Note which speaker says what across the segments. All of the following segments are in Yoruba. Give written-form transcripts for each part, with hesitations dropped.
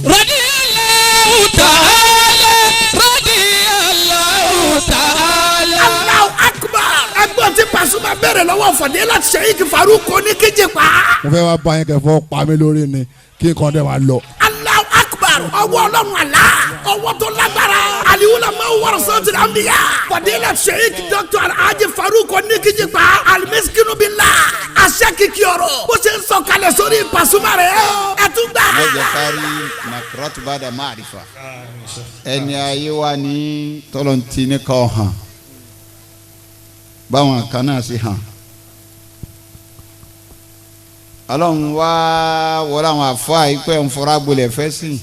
Speaker 1: Radiyallahu ta'ala, radiyallahu ta'ala.
Speaker 2: Allahu Akbar. Ẹgbọ́n tí Pasuma bẹ̀rẹ̀ lọ́wọ́ Fọ̀dé Sheikh Farouk Oníkíjìpá.
Speaker 3: Mo fẹ́ wá bá yín kẹfọ́ pa mí lórí ni kí n kàn dé wa lọ.
Speaker 2: Allahu Akbar. Ọwọ́ Ọlọ́run àlá. Ọwọ́ tó lágbára. Aliwula máa wọ̀rọ̀ sọ́ọ̀tì àmbíyá. Fọ̀dé Sheikh Dr. Alhaji Farouk Oníkíjìpá. Alimiskinu billah. Àṣẹ kìkì ọ̀rọ̀. Bó ṣe ń sọ̀kalẹ̀ sórí Pasuma rẹ̀. Ẹ tún gbà.
Speaker 4: Lọ́jọ́ kárí nàkúrọ́tù bá dà máàrífà ẹni ayé wa ní tọ́lọ́ntì ní kọ́ hàn báwọn kan náà sì hàn. Ọlọ́run wá wọlé àwọn àfa ìpẹ́ nfọ̀rọ̀ agbolẹ̀ fẹ́ sí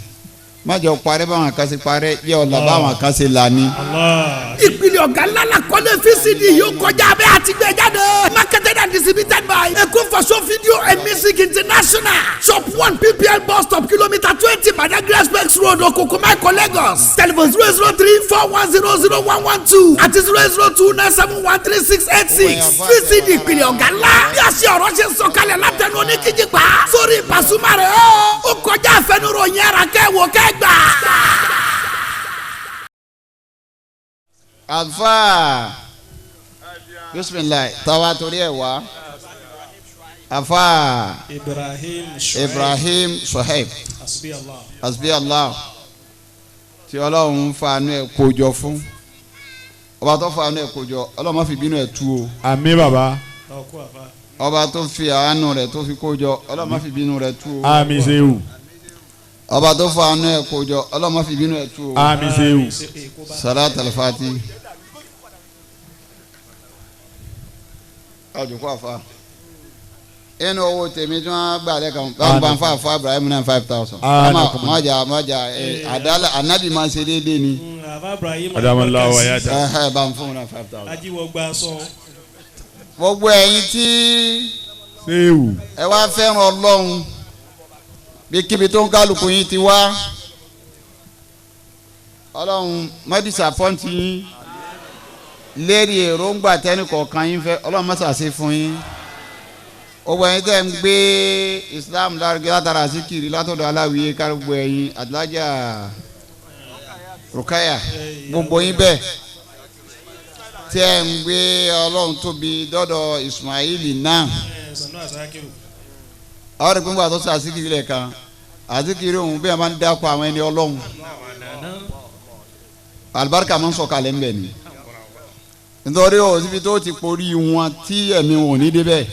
Speaker 4: májọ parẹ́ báwọn kan sì parẹ́ yẹ ọ̀la báwọn kan sì là ní.
Speaker 2: Ìpìlẹ̀ ọ̀gá ńlá la kọ́lé VCD yóò kọjá abẹ́ àti gbé jáde. Marketed and distributed by Eko Faso Video and Music International. Shop 1 PPL bus stop, kilometre 20, Badagry Express Road, Okokomaiko, Lagos. Telephone 003 410 0112 àti 002 971 3686. VCD ìpìlẹ̀ ọ̀gá ńlá. Bí a ṣe ọ̀rọ̀ ṣe sọ̀kalẹ̀ látẹnu Oníkíjìpá sórí Pasuma rẹ̀ ó kọjá àfẹnuròyìn ẹ̀rà kẹ́wò kẹ́gbà.
Speaker 4: Alfa bisimilayi tawa torí ẹ wá afa Ibrahim Suhaib asbi Allah tí Ọlọ́run fàánú ẹ kójọ fún ọba tó fàánú ẹ kójọ Ọlọ́run má fi bínú ẹ tú o.
Speaker 5: Àmín baba.
Speaker 4: Ọba tó fi àánú rẹ̀ tó fi kójọ Ọlọ́run má fi bínú rẹ̀ tú o.
Speaker 5: Àmín sehu.
Speaker 4: Ọba tó fàánú ẹ kójọ Ọlọ́run má fi bínú ẹ tú o.
Speaker 5: Àmín sehu.
Speaker 4: Salat al-Fati. Àjòkó àfa inú owó tèmi tí wọn gbà lẹ́kàn bá ń fa àfa Ibrahim náà 5,000. Májà májà àdàlà anabi máa ń ṣe déédéé ni.
Speaker 5: Adamala wa yà ta.
Speaker 4: Bá ń fún un náà 5,000.
Speaker 6: Ajiwọgba sọ.
Speaker 4: Gbogbo ẹ̀yin tí ẹ wá fẹ́ràn Ọlọ́run bí kíbi tó ń kálukú yín ti wá Ọlọ́run má disappoint yín lérí èròǹgbà tẹ́nì kọ̀ọ̀kan yín fẹ́ Ọlọ́run má ṣàṣe fún yín. Gbogbo ẹ̀yin tẹ́ ń gbé Islam lárugẹ látara síkìrì látọ̀dọ̀ aláwìyé kárùgbọ̀ ẹ̀yin àdìlájà Rukaya gbogbo yín bẹ́ẹ̀ tẹ́ ń gbé Ọlọ́run tóbi dọ́dọ̀ Ismaili náà. Àwọn ìpínpín àtọ́sọ àsìkiri lẹ̀ kan àsìkiri òun bí wọ́n máa ń dákọ̀ àwọn ẹni Ọlọ́run alibarika máa ń sọ̀kalẹ̀ ńbẹ̀ ni nítorí o síbi tó ti porí wọn tí ẹ̀mí wọn ò ní débẹ̀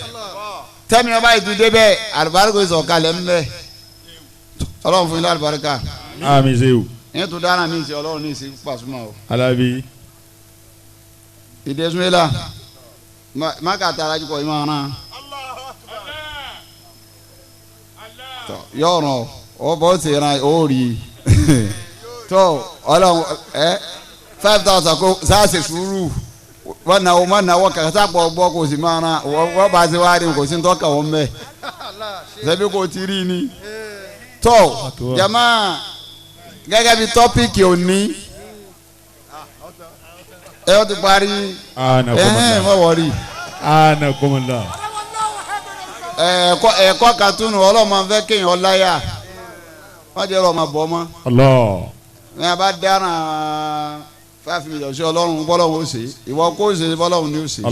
Speaker 4: tẹ́mi ọba yìí ti débẹ̀ alibarika sọ̀kalẹ̀ ńbẹ̀ Ọlọ́run fún yín lálùbáríkà.
Speaker 5: Àmín sehu.
Speaker 4: Ìyẹn tó dáná mi ìsìn Ọlọ́run ní ìsìn Pasuma o.
Speaker 5: Alábí.
Speaker 4: Ìdẹ́sùnmẹ́lá má kà tara jù kọ́ ìmọ̀ ọ̀ràn. Yọ̀ọ̀ràn ọ bọ́ sí ran ó rí i tó Ọlọ́run ẹ 5,000 kó sáàsì sùúrù wọ́n náwó má náwó kàkà sápọ̀ gbọ́ kò sì máa ran wọ́n bá ṣe wá rí kò sí ń tọ́ka wọn bẹ́ẹ̀ ṣebí kò ti rí ni. Tó jama gẹ́gẹ́ bí tọ́pìkì òní ẹ ó ti parí ẹ mọ̀ wọ́rí. Ẹ̀kọ́ kan tún nù Ọlọ́run máa fẹ́ kéèyàn láyà wọ́n jẹ́ ọ̀rọ̀ máa bọ̀ mọ́. Ní a bá dáràn 5 million sí Ọlọ́run bọ́lọ́run ó ṣe ìwọ kó ṣe bọ́lọ́run ni ó ṣe. Kò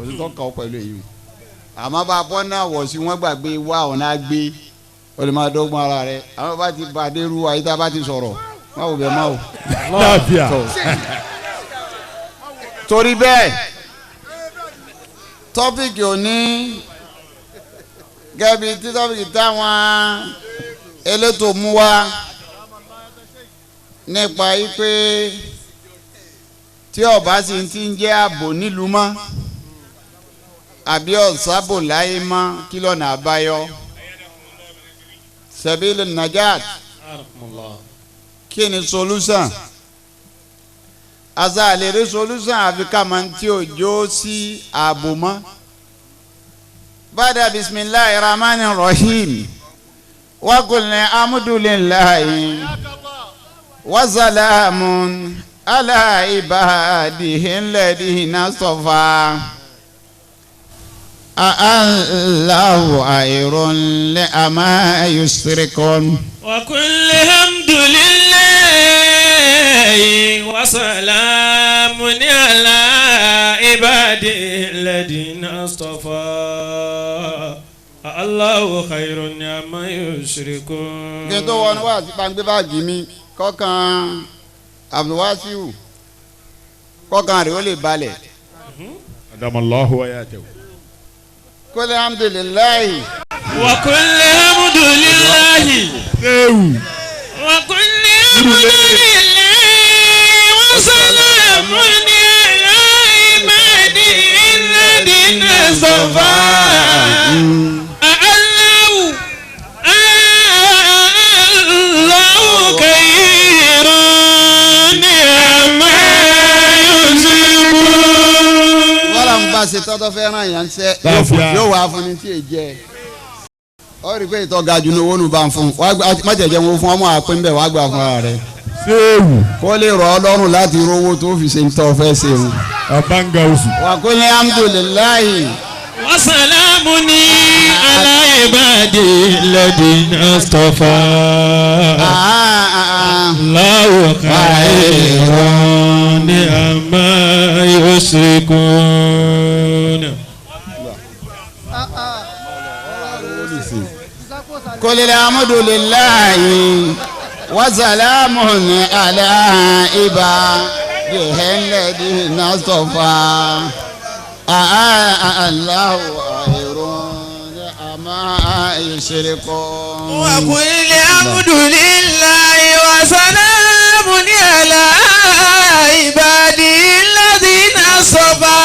Speaker 4: sí tọ́ka ọ pẹ̀lú èyí o. Àmọ́ bá a bọ́ náà wọ̀ sí wọ́n gbàgbé wá ọ̀nà gbé o lè máa dọ́gbọ́n ara rẹ̀ àmọ́ bá ti bá a dé rú ayé tá a bá ti sọ̀rọ̀ má wò bẹ́ẹ̀ má o. Torí bẹ́ẹ̀ tọ́pìkì òní gẹ́bí tí tọ́pìkì táwọn elétò mú wá nípa yìí pé tí ọba sì ti ń jẹ́ ààbò nílùú mọ́ àbí ọ̀sábò láyé mọ́ kí lọ́nà àbáyọ sẹ́bílì najat kí ni solution asa àlèrè solution àfi ká máa ń tí òjò sí ààbò mọ́. Bada bisimilahi rahmani rahim wakulni amudulilahi wasalamun ala ibadihi ladina sofa Allahu ayrun li ama yusrikun.
Speaker 1: وقل الحمد لله وسلام على عباده الذين اصطفى الله خير عما يشركون.
Speaker 4: Kí n tó wọnú wá sí gbàngbé báàgì mi kọ́kàn Abdulwasiu kọ́kàn rẹ̀ ó lè balẹ̀.
Speaker 5: Adamallahu ayatahu.
Speaker 4: Kul alhamdulillahi.
Speaker 1: Wa kul alhamdulillahi. Wa kul alhamdulillahi wa salamun ala ibadihi alladhina istafa. Allahu khayrun amma yushrikun.
Speaker 4: Wọ́n bá ṣe tọ́tọ́ fẹ́ràn yẹn ṣe yóò wá fún ni tí ì jẹ. Ó rí i pé ìtọ́ ga jù ní owó nù bá ń fún un má jẹ̀jẹ̀ wọn fún ọmọ àpín bẹ́ẹ̀ wá gbà fún ara rẹ̀.
Speaker 5: Séwù.
Speaker 4: Kó lè rọ̀ ọ́ lọ́rùn láti rówó tó fi ṣe ń tọ́ fẹ́ ṣe o.
Speaker 5: Abanga oṣù.
Speaker 4: Wa qul alhamdulillahi.
Speaker 1: Wa salamun ala ibadihi alladhina istafa. Allahu khayrun amma yushrikun.
Speaker 4: Qul alhamdulillahi wa salamun ala ibadihi alladhina istafa. Allahu khayrun amma yushrikun.
Speaker 1: Wa qul alhamdulillahi wa salamun ala ibadihi alladhina istafa.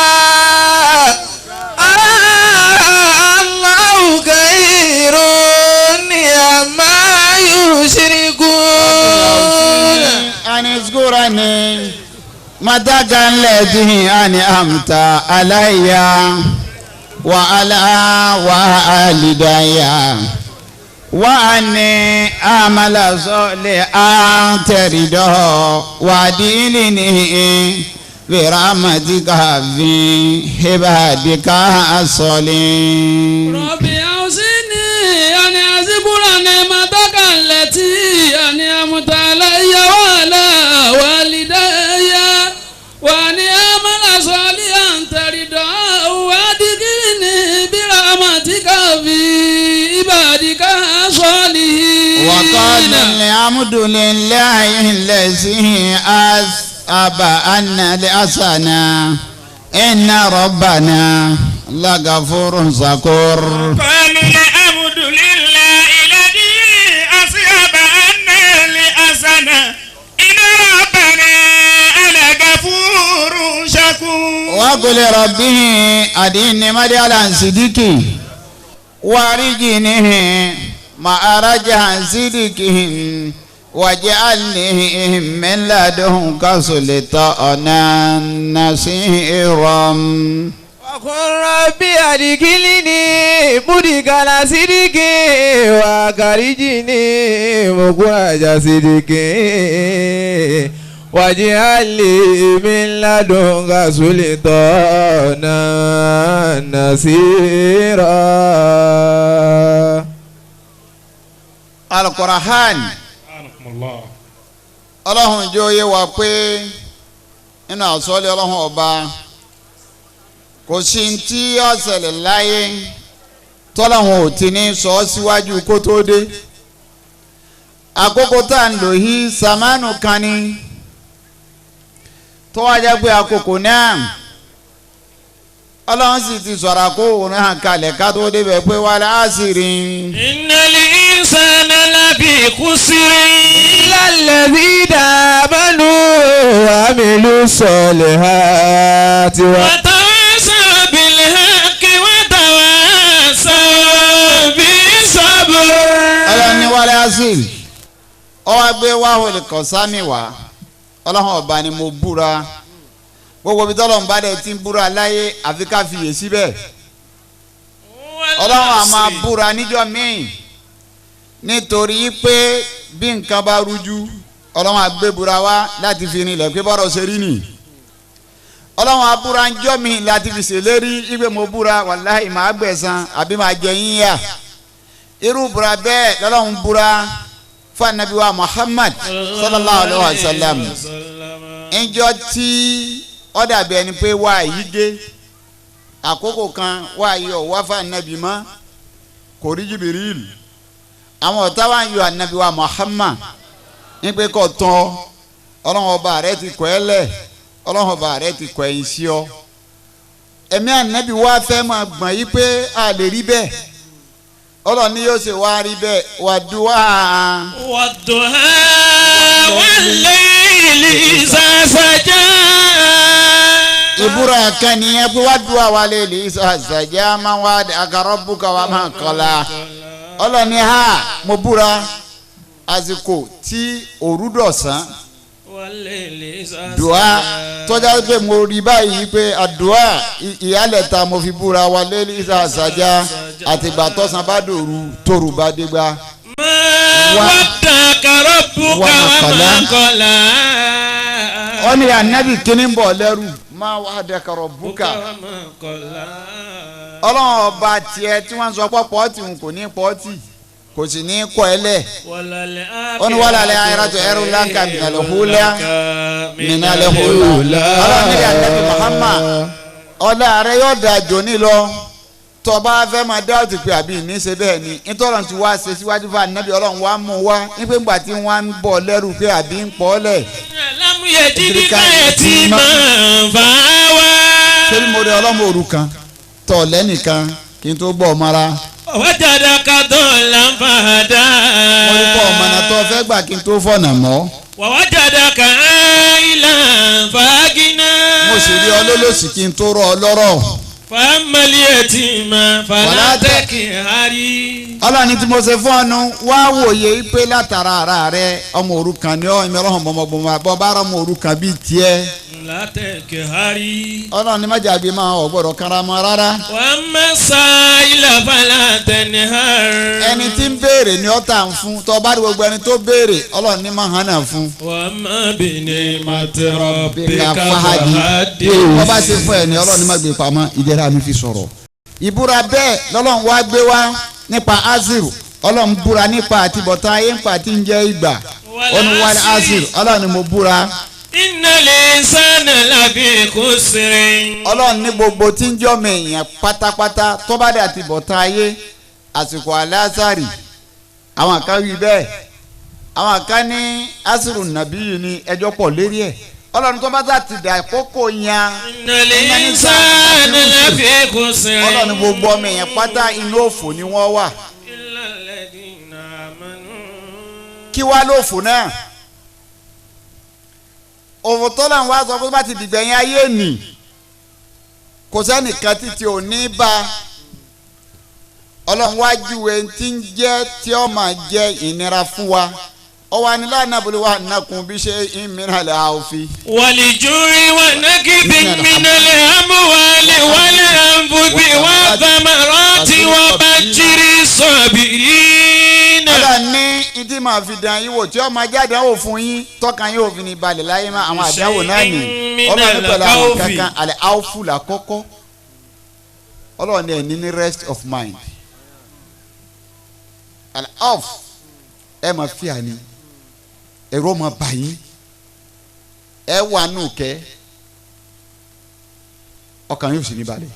Speaker 1: Allahu khayrun amma yushrikun.
Speaker 4: Aniskurani matakan lẹ́dí ani amta aláya wa ala wa alidaya wa ani amala sọlẹ̀ àtẹ̀rídọ́ wa dìlìní biramatika fi hibadika sọlẹ̀.
Speaker 1: Rabbi awzini ani azkurani matakan lẹ́tí ani amta aláya wa ala walidaya. وأني أعمل صالحا ترضاه وأدخلني برحمتك في عبادك الصالحين.
Speaker 4: وقال الحمد لله الذي أذهب عنا الحزن إن ربنا لغفور شكور.
Speaker 6: قالوا الحمد لله الذي أذهب عنا الحزن إن ربنا
Speaker 4: وقل ربه أديني مديالا صديقي وارجني ما أرجع صديقهم واجعلني من لدنك سلطانا نصيرا.
Speaker 1: وقل ربي أدخلني مدخل صدق وأخرجني مخرج صدق واجعل لي من لدنك سلطانا نصيرا.
Speaker 4: Al-Qur'an. Ọlọ́run jẹ́ ó yé wa pé nínú àsọ́lé Ọlọ́run ọba kò sí tí ó ṣẹlẹ̀ láyé tọ́lọ́run ò ti ní sọ ọ́ síwájú kó tó dé. Àkókò tá à ń lò yí sàmánù kan ni tó wá jẹ́ pé àkókò náà Ọlọ́run sì ti sọ̀rọ̀ àkókò náà kalẹ̀ ká tó débẹ̀ pé wal asri.
Speaker 1: Innal insana lafi khusrin. Illal ladhina amanu wa amilu solihati. Wa tawasaw bil haqqi wa tawasaw bis sabr.
Speaker 4: Ọlọ́run ní wal asri ó wá gbé wàhùn kọ̀sámì wá. Ọlọ́run ọba ni mo búra gbogbo ibi tọ́lọ́run bá dẹ̀ ti ń búra láyé àfi ká fiyè síbẹ̀. Ọlọ́run á máa búra níjọ́ míì nítorí pé bí nǹkan bá rújú Ọlọ́run á gbé búra wá láti fi rinlẹ̀ pé bọ́rọ̀ ṣe rí nì. Ọlọ́run á búra níjọ́ míì láti fi ṣèlérí ìgbé mo búra wàláhì màá gbẹ̀san àbí màá jẹ yín yà. Irú búra bẹ́ẹ̀ lọ́lọ́run búra fún anabi wa Muhammad sallallahu alayhi wa sallam ńjọ́ tí ó dàbí ẹni pé wá yí dé àkókò kan wá yí ọ̀ wá fún anabi mọ́ kò rí Jibril àwọn ọ̀tá wa ń yọ anabi wa Muhammad ní pé kò tán ọlọ́run ọba rẹ ti kọ́ ẹ lẹ̀ ọlọ́run ọba rẹ ti kọ́ ẹ̀yìn sí ọ ẹ̀mí anabi wa fẹ́ máa gbọ̀n yí pé a lè rí bẹ́ẹ̀ ọlọ́run ni yóò ṣe wá rí bẹ́ẹ̀ wàdùá.
Speaker 1: wàdùá wal-layli iza saja.
Speaker 4: Ìbúra kan nìyẹn pé wàdùá wal-layli iza saja máa wá rabbuka wa ma qala. Ọlọ́run ni ha mo búra àsìkò tí òru dọ̀sán dùá tọ́já pé mo rí báyìí pé àdùá ìyálẹ̀ta mo fi búra wal-layli iza saja àtìgbà tọ́sán bá dòru tóru bá dégbà.
Speaker 1: Ma wadda'aka rabbuka wa ma qala.
Speaker 4: Ó ní ànábì kíní ń bọ̀ lẹ́rù ma wadda'aka rabbuka. Ọlọ́run ọba tiẹ̀ tí wọ́n sọ pé pọ́ọ̀tì ń kò ní pọ́ọ̀tì kò sì ní kọ́ ẹ lẹ̀. Ó ní wala al-akhiratu khayrun laka minal ula minal ula. Ọlọ́run ní ànábì Muhammad ọlá rẹ yóò da jòní lọ tọba fẹ́ máa dá òtún pé àbí ní ṣe bẹ́ẹ̀ ni nítorí tí wàá ṣe síwájú fún ànábì ọlọ́run wàá mú wá nígbà ńgbà tí wọ́n ń bọ̀ lẹ́rù pé àbí ń pọ̀ lẹ̀.
Speaker 1: Lam yajidika yatiman fa'awa.
Speaker 4: Ṣé ni mo rí ọlọ́mọ òrukàn tọ̀ lẹ́nìkan kí n tó gbọ́ ọmọra.
Speaker 1: Wajadaka dollan fahada.
Speaker 4: Mo rí pọ̀ ọmọnà tó fẹ́ gbà kí n tó fọ̀nà mọ́.
Speaker 1: Wajadaka ailan fagina.
Speaker 4: Mo sì rí ọlọ́lọ́sì kí n tó rọ ọ lọ́rọ̀.
Speaker 1: Fàmàlì ẹtìmọ̀ fàlàtẹ́kì àrí.
Speaker 4: Ọlọ́run tí mo ṣe fún ọnu wá wòye pé látara ara rẹ ọmọ òrukàn ni ọ ẹ̀mí ọlọ́run bọ̀mọ̀bọ̀mọ̀ àbọ̀ bá ọmọ òrukàn bíi tiẹ̀.
Speaker 1: Fàlàtẹ́kì àrí.
Speaker 4: Ọlọ́run ní májàbí máa ọ̀ gbọ́dọ̀ kanra mọ́ rárá.
Speaker 1: Wọ́n má sa ilà fàlàtẹ́ni har.
Speaker 4: Ẹni tí ń béèrè ni ọ́ tà ń fún tọ́ bá rí gbogbo ẹni tó béèrè Ọlọ́run ní máa hàn náà fún.
Speaker 1: Wọ́n má bìnní màtẹ́rọ̀
Speaker 4: bí ká fàájì. Wọ́n bá ṣe fún ẹ̀ ní Ọlọ́run ní má gbé pamọ́ ìdẹ́ra mi fi sọ̀rọ̀. Ìbúra bẹ́ẹ̀ lọ́lọ́run wá gbé wá nípa aziru Ọlọ́run búra nípa àtibọ̀tán ayé ń pa tí ń jẹ́ ìgbà oníwàlẹ̀ aziru Ọlọ́run ni mo búra.
Speaker 1: Innal insana lafi khusrin.
Speaker 4: Ọlọ́run ní gbogbo tí ń jọ́ mi èèyàn pátápátá tó bá dé àtibọ̀tán ayé àsìkò alásàrì àwọn kan wí bẹ́ẹ̀ àwọn kan ní aziru nàbí yìí ni ẹjọ́ pọ̀ lérí ẹ̀ Ọlọ́run tó bá sá ti dà kókó yan.
Speaker 1: Innal insana lafi khusrin.
Speaker 4: Ọlọ́run gbogbo ọmọ èèyàn pátá inú òfò ni wọ́n wà. Kí wá lófò náà? Òfò tọ́lá ń wá sọ pé bá ti dìgbẹ̀yìn ayé nì kò sẹ́nìkan títí ò ní bá Ọlọ́run wá júwe tí ń jẹ́ tí ó máa jẹ́ ìnira fún wa. Ọwọ́ anilá nàbọ̀lẹ̀ wà nàkùn bí ṣe ń mìíràn lè àwòfin.
Speaker 1: Wàlìjúrí wà nàkìbí mìíràn lè amúwálé wálé ànfùbí wà bàmàrọ́tì wà bàjírí sọ̀bìrì náà.
Speaker 4: Ọlọ́run ní ìdí máa fi dàn yín wò tí ó máa jáde àwò fún yín tọ́ka yín òfin ní balẹ̀ láyé má àwọn àdáwò náà nì. Ọlọ́run ní pẹ̀lú àwọn kankan àlẹ́ àwòfù là kọ́kọ́. Ọlọ́run ní ẹ̀ ní rest of mind. Àlẹ́ àwòfù ẹ máa fi àní ẹ̀rọ máa bà yín ẹ wà nù kẹ́ ọkàn yóò sì ní balẹ̀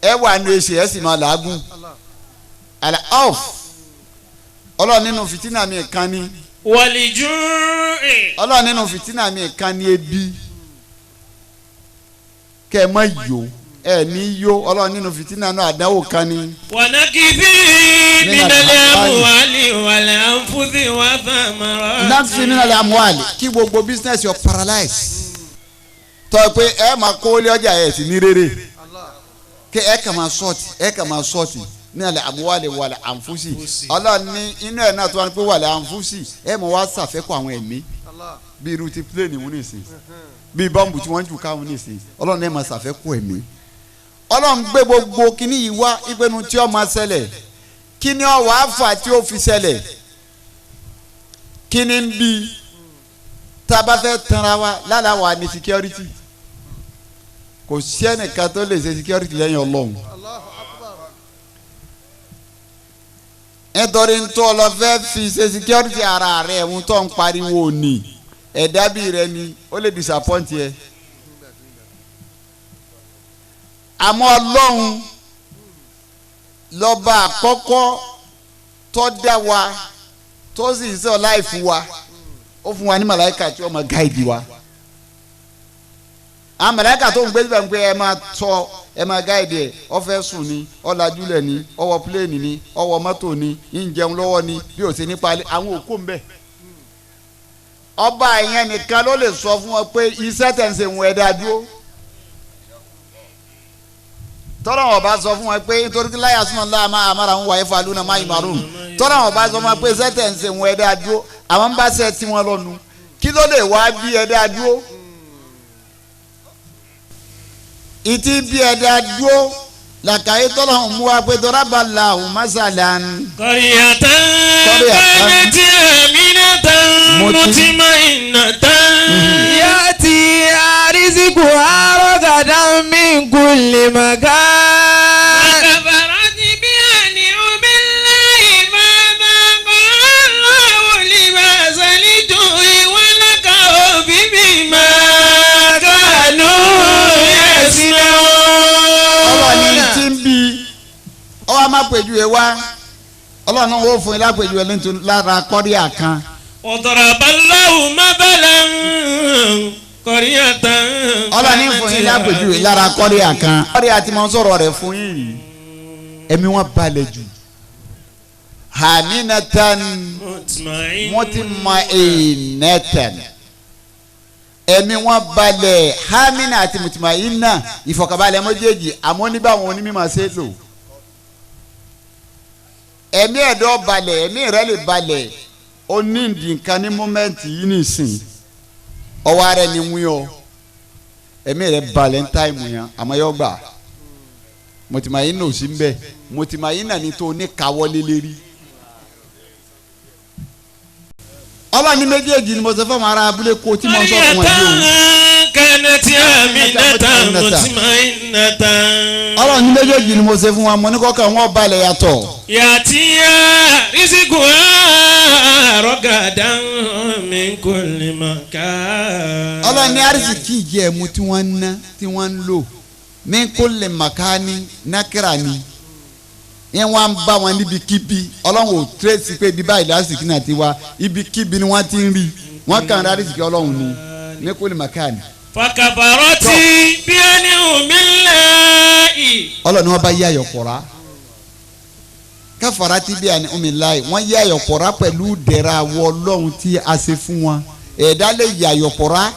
Speaker 4: ẹ wà nù èsì ẹ sì máa làágùn àlẹ́ off Ọlọ́run nínú fìtínà mi kan ní.
Speaker 1: Wàlìjú.
Speaker 4: Ọlọ́run nínú fìtínà mi kan ní ebi kẹ́ ẹ má yó ẹ ní yó Ọlọ́run nínú fìtínà náà àdánwò kan ní.
Speaker 1: Wànákìbí minal amwali wal anfusi wa thamarati.
Speaker 4: Nàkìbí minal amwali kí gbogbo business yọ paralyze. Tọ́ pé ẹ máa kó lé ọjà ẹ̀ sí ní rere kí ẹ kà máa sọ́ọ̀tì ẹ kà máa sọ́ọ̀tì minal amwali wal anfusi. Ọlọ́run ní inú ẹ̀ náà tó wá ní pé wal anfusi ẹ mọ̀ wá sàfẹ́kọ̀ àwọn ẹ̀mí bí irú ti plane wọn nìsín bí bọ́ǹbù tí wọ́n ń jù káwọn nìsín Ọlọ́run ẹ̀ máa sàfẹ́kọ̀ ẹ̀mí. Ọlọ́run gbé gbogbo kíní yìí wá ìpinnu tí ó máa ṣẹlẹ̀ kíní ó wá fà tí ó fi ṣẹlẹ̀ kíní ń bí tá a bá fẹ́ tanra wa lára wa ní security kò sí ẹnìkan tó lè ṣe security lẹ́yìn Ọlọ́run. Nítorí tó lọ fẹ́ fi ṣe security ara rẹ̀ ń tó ń pariwo ní ẹ̀dá bí rẹ ni ó lè disappoint yẹ. Àmọ́ Ọlọ́run lọ́ba àkọ́kọ́ tó dá wa tó sì sọ láì fún wa ó fún wa ní màláìka tí ó máa gáìdì wa. Àwọn màláìka tó ń gbé síbẹ̀ ń pé ẹ máa tọ́ ẹ máa gáìdì ẹ ó fẹ́ sùn ni ó lajúlẹ̀ ni ó wọ pílẹ̀nì ni ó wọ mọ́tò ni ń jẹun lọ́wọ́ ni bí ó ṣe nípa àwọn òkú ń bẹ̀. Ọba ìyẹn nìkan ló lè sọ fún ọ pé iṣẹ́ tẹ̀ ń ṣe ń wẹ̀ dáa dúró. Tọ́lá wọn bá sọ fún wọn pé nítorí kí láyà súnmọ́ ńlá máa àmàrà ń wà ẹ̀fọ́ àlùna máa ìmàrún tọ́lá wọn bá sọ fún wọn pé iṣẹ́ tẹ̀ ń ṣe ń wẹ̀ dáa dúró àwọn ń bá ṣe tí wọ́n lọ́nu kí ló lè wá bí ẹ dáa dúró. Ìtì bí ẹ dáa dúró làkàyé tọ́lá wọn mú wa pé tọ́lá bá la òun masalan.
Speaker 1: Qaryatan kanat aminatan mutma'innatan.
Speaker 7: Ya'ti rizquha ragadan min kulli makan.
Speaker 1: Kafarat bi an'amillahi fadhaqa Allahu libasal ju'i wal khawfi bima kanu yasna'un.
Speaker 4: Ọlọ́run ní tí ń bí ọwọ́ a máa pèjú ẹ wá Ọlọ́run náà ó fún yín lápèjú ẹ lẹ́tọ́ lára kọ́ríà kan.
Speaker 1: وضرب الله مثلا قرية.
Speaker 4: Ọlọ́run ní fún yín lápèjú ẹ lára kọ́ríà kan. Kọ́ríà tí mo ń sọ̀rọ̀ rẹ̀ fún yín yìí ẹ̀mí wọn balẹ̀ jù. Haminatan mutma'innatan ẹ̀mí wọn balẹ̀ hamina àti mutma'inna ìfọ̀kànbalẹ̀ méjèèjì àmọ́ ní báwọn onímọ̀ ṣe lò. Ẹ̀mí ẹ̀dọ́ balẹ̀ ẹ̀mí rẹ̀ lè balẹ̀ ó ní nǹkan ní mọ́mẹ́ǹtì yìí nìsín ọwọ́ ara ẹni wí ọ ẹ̀mí rẹ̀ balẹ̀ ń táìmù yẹn àmọ́ yọ gbà mutma'inna ò sí ń bẹ̀ mutma'inna ni tó ní kawọ́lé lérí. Ọlọ́ni méjèèjì ni mo sọ fún àwọn ará abúlé kó tí mo sọ fún wọn yìí o.
Speaker 1: Kanat aminatan mutma'innatan.
Speaker 4: Ọlọ́ni méjèèjì ni mo ṣe fún wọn mo ní kọ́kọ́ wọn balẹ̀ yàtọ̀.
Speaker 1: Ya'tiha rizquha ragadan min kulli makan.
Speaker 4: Ọlọ́ni arísìkí ìjẹ́ ẹ̀mú tí wọ́n ń ná tí wọ́n ń lò min kulli makani nákìrà ni yẹn wọ́n bá wọn níbikíbi. Ọlọ́run ò tírèsì pé ibi báyìí lásìkí náà ti wá ibikíbi ni wọ́n ti ń rí wọ́n kàn rí arísìkí Ọlọ́run ni min kulli makani.
Speaker 1: Fakafarati bi an'amillahi.
Speaker 4: Ọlọ́run ni wọ́n bá yí ayọ̀kọ̀rá kafarati bi an'amillahi wọ́n yí ayọ̀kọ̀rá pẹ̀lú dẹ̀ra wọ Ọlọ́run tí a ṣe fún wọn. Ẹ̀dá lè yí ayọ̀kọ̀rá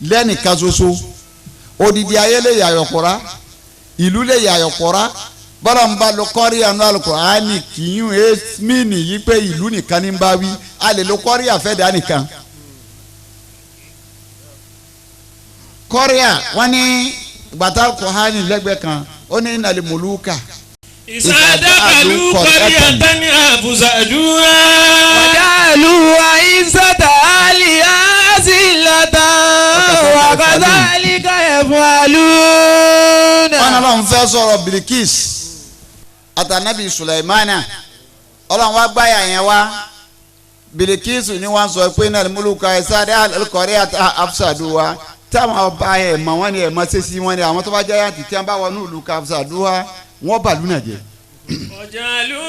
Speaker 4: lẹ́nìkan ṣoṣo odidi ayé lè yí ayọ̀kọ̀rá ìlú lè yí ayọ̀kọ̀rá bọ́lá ń bá lo kọ́ríà ní Al-Qur'ani kìí mí nìyí pé ìlú nìkan ní bá wí a lè lo kọ́ríà fẹ́ dá nìkan. Kọ́ríà wọ́n ní gbàtà Al-Qur'ani lẹ́gbẹ̀ẹ́ kan ó ní innal muluka.
Speaker 1: Ìsàdàkàlù qaryatan afsaduha.
Speaker 7: Wàjálù àìsàtà àlìyá zillatan wa kadhalika yaf'alun.
Speaker 4: Wọ́n náà lọ́n fẹ́ sọ̀rọ̀ Bilikis àtànábì Sulaimana Ọlọ́run wá gbáyà yẹn wá Bilikisu ni wọ́n sọ pé innal muluka ìsàdàkàlù qaryatan afsaduha táwọn ọba ẹ̀ mọ̀ wọ́n ni ẹ̀ mọ̀ ṣe sí wọn ni àwọn tó bá jẹ́ yàtì tí wọ́n bá wọnú ìlú afsaduha wọ́n bàlú náà jẹ́.
Speaker 1: Ọ̀jàlú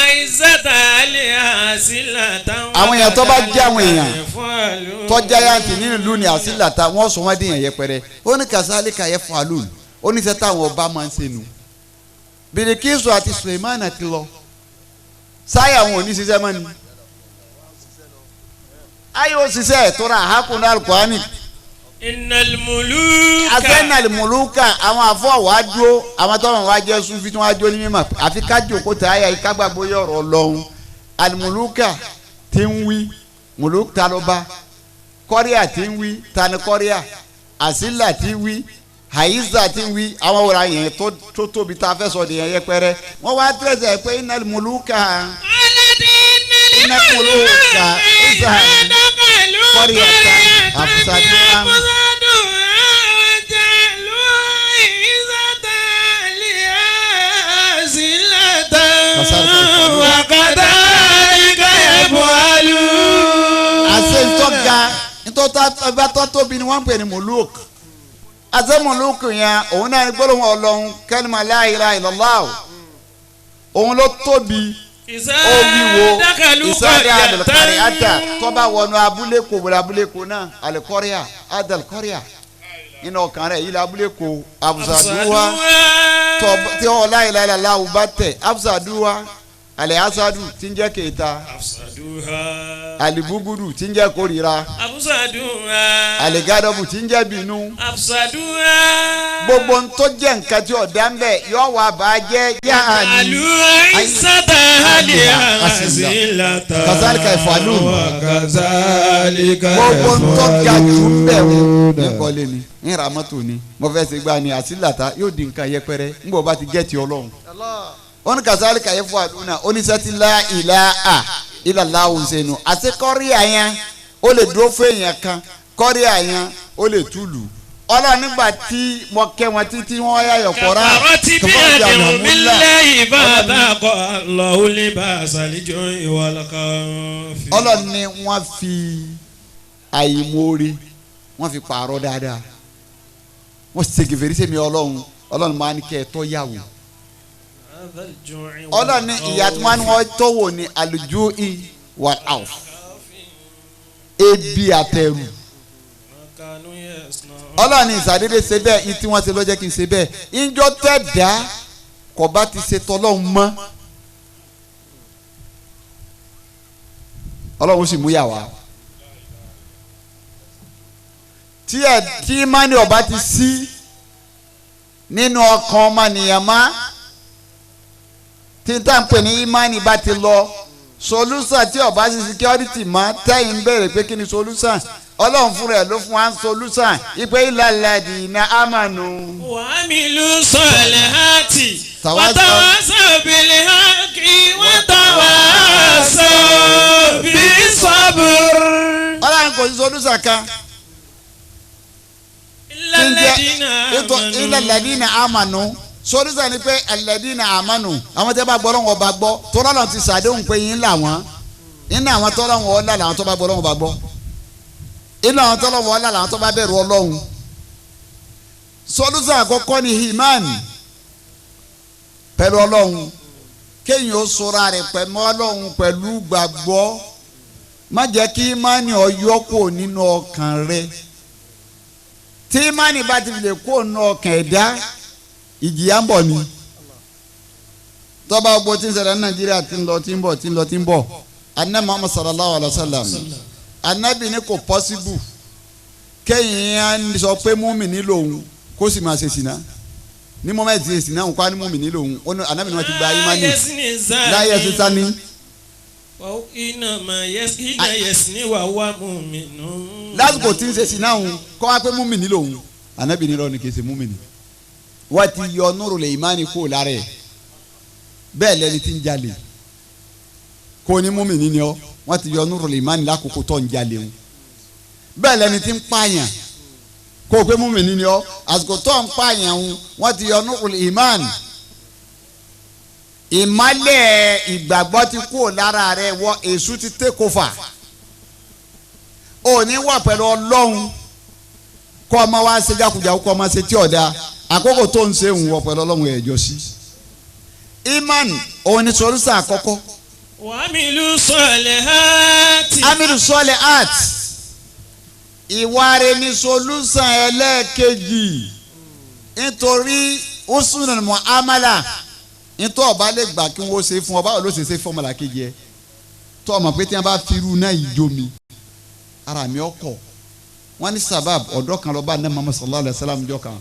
Speaker 1: àìsàtà àlẹ́ àṣìlàtà.
Speaker 4: Àwọn èèyàn tó bá jẹ́ àwọn èèyàn tó jẹ́ yàtì nínú ìlú ni àṣìlàtà wọ́n sọ wọ́n dìyàn yẹpẹrẹ ó ní kàṣálí kàyẹ fún àlùn ó ní sẹ́tà àwọn ọba máa ń ṣe nu. Bilikisu àti Suleimana ti lọ sáyà àwọn ò ní ṣiṣẹ́ mọ́ ni. Ayé ó ṣiṣẹ́ tóra àhákùnrin Al-Qur'ani.
Speaker 1: Innal muluka.
Speaker 4: Asẹ́nàlì muluka àwọn afọ wa dúró àwọn tọ́wọ́n wa jẹ́ sufi tí wọ́n á jó ní mímọ́ àfi kájò kó tẹ àyà yìí kágbàgbọ́ yọ̀rọ̀ lọ́hùn. Alimuluka ti ń wí muluka ló bá kọ́ríà ti ń wí tani kọ́ríà àsílà ti ń wí àyíṣà ti ń wí àwọn wòrán yẹn tó tóbi tá a fẹ́ sọ de yẹn yẹpẹrẹ wọ́n wá tẹ̀sẹ̀ pé innal muluka. Innal muluka ìsà kọ́ríà ta àfùsàdúrà. Ọba tó tóbi ni wọ́n ń pè ní muluk. Àti muluk yẹn òun náà gbólóhùn Ọlọ́run kẹ́lìmọ̀ la ilaha illallah. Òun ló tóbi. Ó wíwo ìsáde àdàlùkọ́rì àdà tó bá wọnú abúlé kò wọlé abúlé kò náà àlùkọ́ríà àdàlùkọ́ríà nínú ọkàn rẹ̀ yìí abúlé kò àbùsàdúwà tí ọ la ilaha illallah bá tẹ̀ àbùsàdúwà àlẹ́ asadu tí ń jẹ́ kẹta àlìbúgúdù tí ń jẹ́ kórìíra àlìgádọ́bù tí ń jẹ́ bínú gbogbo ń tó jẹ́ nǹkan tí ọ̀dà ń bẹ̀ yọ wà bá jẹ́ yá àní. kazalika ìfàlù gbogbo ń tó ga jù ń bẹ̀ wọ́n ní kọ́lé ni ní ra mọ́tò ni mo fẹ́ ṣe gbá ni àsìlàtà yóò di nǹkan yẹpẹrẹ ń bọ̀ bá ti gẹ́ ti Ọlọ́run. Wọ́n ní kazalika yẹ fún àdúrà oníṣẹ́tì la ilaha illallah sẹ́nu àti kọ́ríà yẹn ó lè dúró fún èèyàn kan kọ́ríà yẹn ó lè túlù Ọlọ́run nígbà tí mo kẹ́ wọn títí wọ́n yà yọ̀ kọ́ra
Speaker 1: kàfàrọ́tì bí àdéhùn mi lẹ́yìn bàbá kọ́ lọ́hùn lè bá àṣàlíjọ́ ìwà lọ́kàn.
Speaker 4: Ọlọ́run ni wọ́n fi àìmoore wọ́n fi pààrọ̀ dáadáa wọ́n ṣe kèfèrí sẹ́mi Ọlọ́run Ọlọ́run máa ń kẹ́ ẹ tọ́ yàwó. Ọlọ́run ní ìyá tí wọ́n ní wọ́n tọ́wò ní àlùjọ wal auf ebi àtẹrù. Ọlọ́run ní ìsàdédé ṣe bẹ́ẹ̀ ní tí wọ́n ṣe lọ́jẹ́ kí n ṣe bẹ́ẹ̀ ìjọ tẹ̀ dá kò bá ti ṣe tọ́lọ́run mọ́ Ọlọ́run sì mú yà wá. Tí ẹ tí mani ọba ti sí nínú ọkàn ọmọnìyàn má tí tá n pè ní imani bá ti lọ solúsàn tí ọba sí security mọ́ tẹ́yìn ń béèrè pé kí ni solúsàn Ọlọ́run fúnra ẹ̀ ló fún wa ń solúsàn ìpè ìlàlàdì iná àmànù.
Speaker 1: wàmílù sọ̀lẹ̀ hàtì wàtàwàsà bìlẹ̀ hàkì wàtàwàsà bí sọ́bùr.
Speaker 4: Ọlọ́run kò sí solúsàn kan. Ìlàlàdì iná àmànù solúsàn ni pé alladina amanu àwọn tẹ́ bá gbọ́ lọ́wọ́ bá gbọ́ tọ́lá lọ́n ti sàdéhùn pé yín là wọ́n iná àwọn tọ́lá wọn ọ̀la làwọn tó bá gbọ́ lọ́wọ́ bá gbọ́ iná àwọn tọ́lá wọn ọ̀la làwọn tó bá bẹ̀rù Ọlọ́run. Solúsàn àkọ́kọ́ ni iman pẹ̀lú Ọlọ́run kéèyàn ó sora rẹ̀ pẹ̀lú Ọlọ́run pẹ̀lú gbàgbọ́ má jẹ́ kí imani ọyọ́ kò nínú ọkàn rẹ̀ tí imani bá ti lè kó nínú ọkàn ẹ̀dá ìjìyà ń bọ̀ ni. Tọ́ba gbogbo tí ń ṣẹlẹ̀ ní Nàìjíríà tí ń lọ tí ń bọ̀ tí ń lọ tí ń bọ̀ anabi Muhammad sallallahu alayhi wa sallam anabi ni kò pọ́síbù kéèyàn sọ pé múmi nílò òun kó sì máa ṣe sìnà ní mọ́mẹ́tì ṣe sìnà òun kó á ní múmi nílò òun anabi ni wọ́n ti gba imani láyé sísá ní. Lásìkò tí ń ṣe sìnà òun kó wá pé múmi nílò òun anabi nílò ni kì í ṣe múmi ní. Wọ́n ti yọ nuru lè ìmánì kó lára ẹ̀ bẹ́ẹ̀ lẹni tí ń jalè kó ní múmi ní ọ wọ́n ti yọ nuru lè ìmánì lákòókò tó ń jalè o bẹ́ẹ̀ lẹni tí ń pààyàn kó o pé múmi ní ọ àsìkò tó ń pààyàn o wọ́n ti yọ nuru lè ìmánì ìmálẹ̀ ìgbàgbọ́ ti kó lára rẹ̀ wọ èṣù ti take over òní wà pẹ̀lú Ọlọ́run kó ọmọ wa ṣe jákujàku kó ọmọ ṣe tí ọ̀dà àkókò tó ń ṣe ń wọ pẹ̀lú Ọlọ́run ẹ̀jọ́ sí. Iman òun ni solúsàn àkọ́kọ́.
Speaker 1: Wàmílù sọ̀lẹ̀ hàtì.
Speaker 4: Amilu sọ̀lẹ̀ hàtì. Ìwà rẹ̀ ni solúsàn ẹlẹ́ẹ̀kejì. Nítorí usunul muamala nítorí ọba lè gbà kí wọ́n ṣe fún ọba ló ṣe ṣe fún ọmọlàkejì ẹ. Tó ọmọ pé tí wọ́n bá fi irú náà yìí jó mi ara mi ọkọ̀. Wọ́n ní sábàb ọ̀dọ́ kan lọ́ba ní Muhammad sallallahu alayhi wa sallam jọ kan.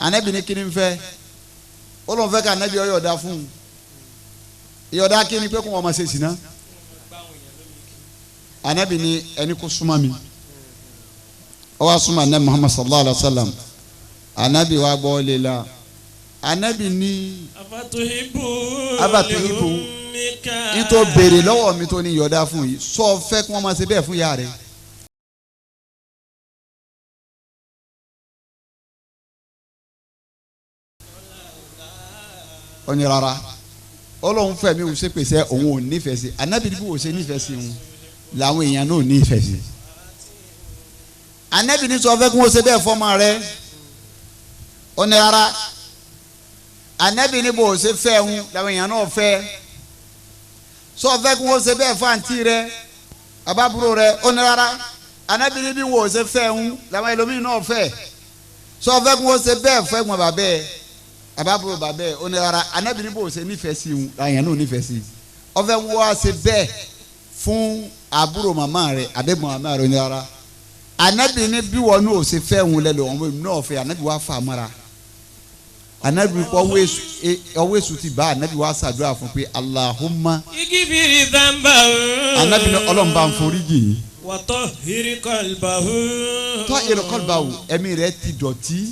Speaker 4: Anabi ni kini fẹ́ ó lóun fẹ́ ká anabi ọ yọ̀ọ̀dá fún un ìyọ̀dá kini pé kó wọn ma ṣe sìná anabi ni ẹni kó súnmọ́ mi ó wá súnmọ́ anabi Muhammad sallallahu alayhi wa sallam anabi wa gbọ́ lé la anabi ni abatuhibu nítorí béèrè lọ́wọ́ mi tó ní yọ̀ọ̀dá fún yìí sọ fẹ́ kí wọ́n ma ṣe bẹ́ẹ̀ fún yàrá rẹ̀. Ó ní rárá Ọlọ́run fẹ́ mi ò ṣe pèsè òun ò nífẹ̀ẹ́ sí anabi bí wò ṣe nífẹ̀ẹ́ sí òun làwọn èèyàn náà ò nífẹ̀ẹ́ sí. Anabi ní sọ fẹ́ kí wọ́n ṣe bẹ́ẹ̀ fọ́mọ rẹ ó ní rárá. Anabi ní bò ó ṣe fẹ́ ń làwọn èèyàn náà fẹ́. Sọ fẹ́ kí wọ́n ṣe bẹ́ẹ̀ fún àǹtí rẹ àbábúrò rẹ ó ní rárá. Anabi ní bí wọ́n ṣe fẹ́ ń làwọn ẹlòmíín náà fẹ́. Sọ fẹ́ kí wọ́n ṣe bẹ́ẹ̀ fẹ́ gbọ́n bàbẹ́ àbábúrò bàbẹ́ ó ní rárá. Anabi ní bò ó ṣe nífẹ̀ẹ́ sí ń làwọn èèyàn náà nífẹ̀ẹ́ sí. Ọfẹ́ wọ́n ṣe bẹ́ẹ̀ fún àbúrò màmá rẹ àbẹ̀gbọ́n màmá rẹ ó ní rárá. Anabi ní bí wọn n'o ṣe fẹ́ ń lẹ lọ wọn n'o fẹ́. Anabi wa fa mara. Anabi kọ ọwọ́ èṣù ti bá anabi wa ṣàdúrà fún pé Allahumma
Speaker 1: igibiri dhanba.
Speaker 4: Anabi ní Ọlọ́run bá ń forí jì yín.
Speaker 1: Wa tahhir qalbahu.
Speaker 4: Tahhir qalbahu ẹ̀mí rẹ̀ ti dọ̀tí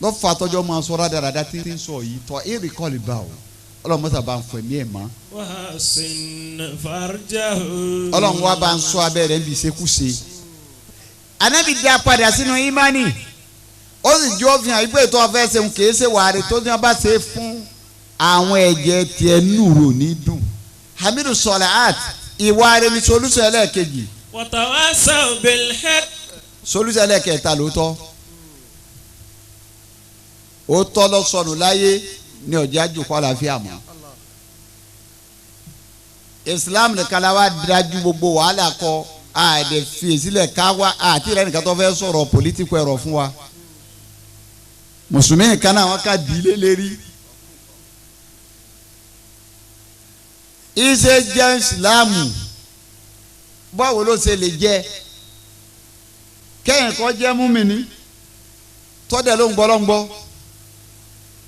Speaker 4: lọ́fà tọ́jọ́ máa sọ rádaràda tí ń sọ yìí. Tahhir qalbahu Ọlọ́run mọ́sá bá ń fọ ẹ̀mí ẹ̀ mọ́.
Speaker 1: Wa hasin farjahu.
Speaker 4: Ọlọ́run wa bá ń sọ abẹ́ rẹ̀ ń bí ṣekúṣe. Anabi dá padà sínú imani ó sì jọ fi hàn ìgbé tó ọfẹ ṣeun kìí ṣe wàhálì tó ní wọn bá ṣe fún àwọn ẹ̀jẹ̀ tiẹ̀ nùrò ní dùn. Hamidu Sọláàt ìwà rẹ̀ ní solúsọ ẹlẹ́ẹ̀kejì.
Speaker 1: Watawasaw bil haqq.
Speaker 4: Solúsọ ẹlẹ́ẹ̀kẹta lóòótọ́ ó tọ́ lọ sọnù láyé ní ọ̀jẹ̀ àjòkó àlàáfíà mọ́. Islam nìkan la wá dájú gbogbo wàhálà kọ àdè fèsìlẹ̀ ká wá àti ìrẹ́ nìkan tó fẹ́ sọ̀rọ̀ pòlítíkù ẹ̀rọ fún wa. Mùsùlùmí kan náà wọn ká dìílé lérí. Ìṣe jẹ́ ìsìláàmù báwo ló ṣe lè jẹ́ kẹ́yìn kọ́ jẹ́ múmìnì tọ́dẹ̀ ló ń gbọ́ ló ń gbọ́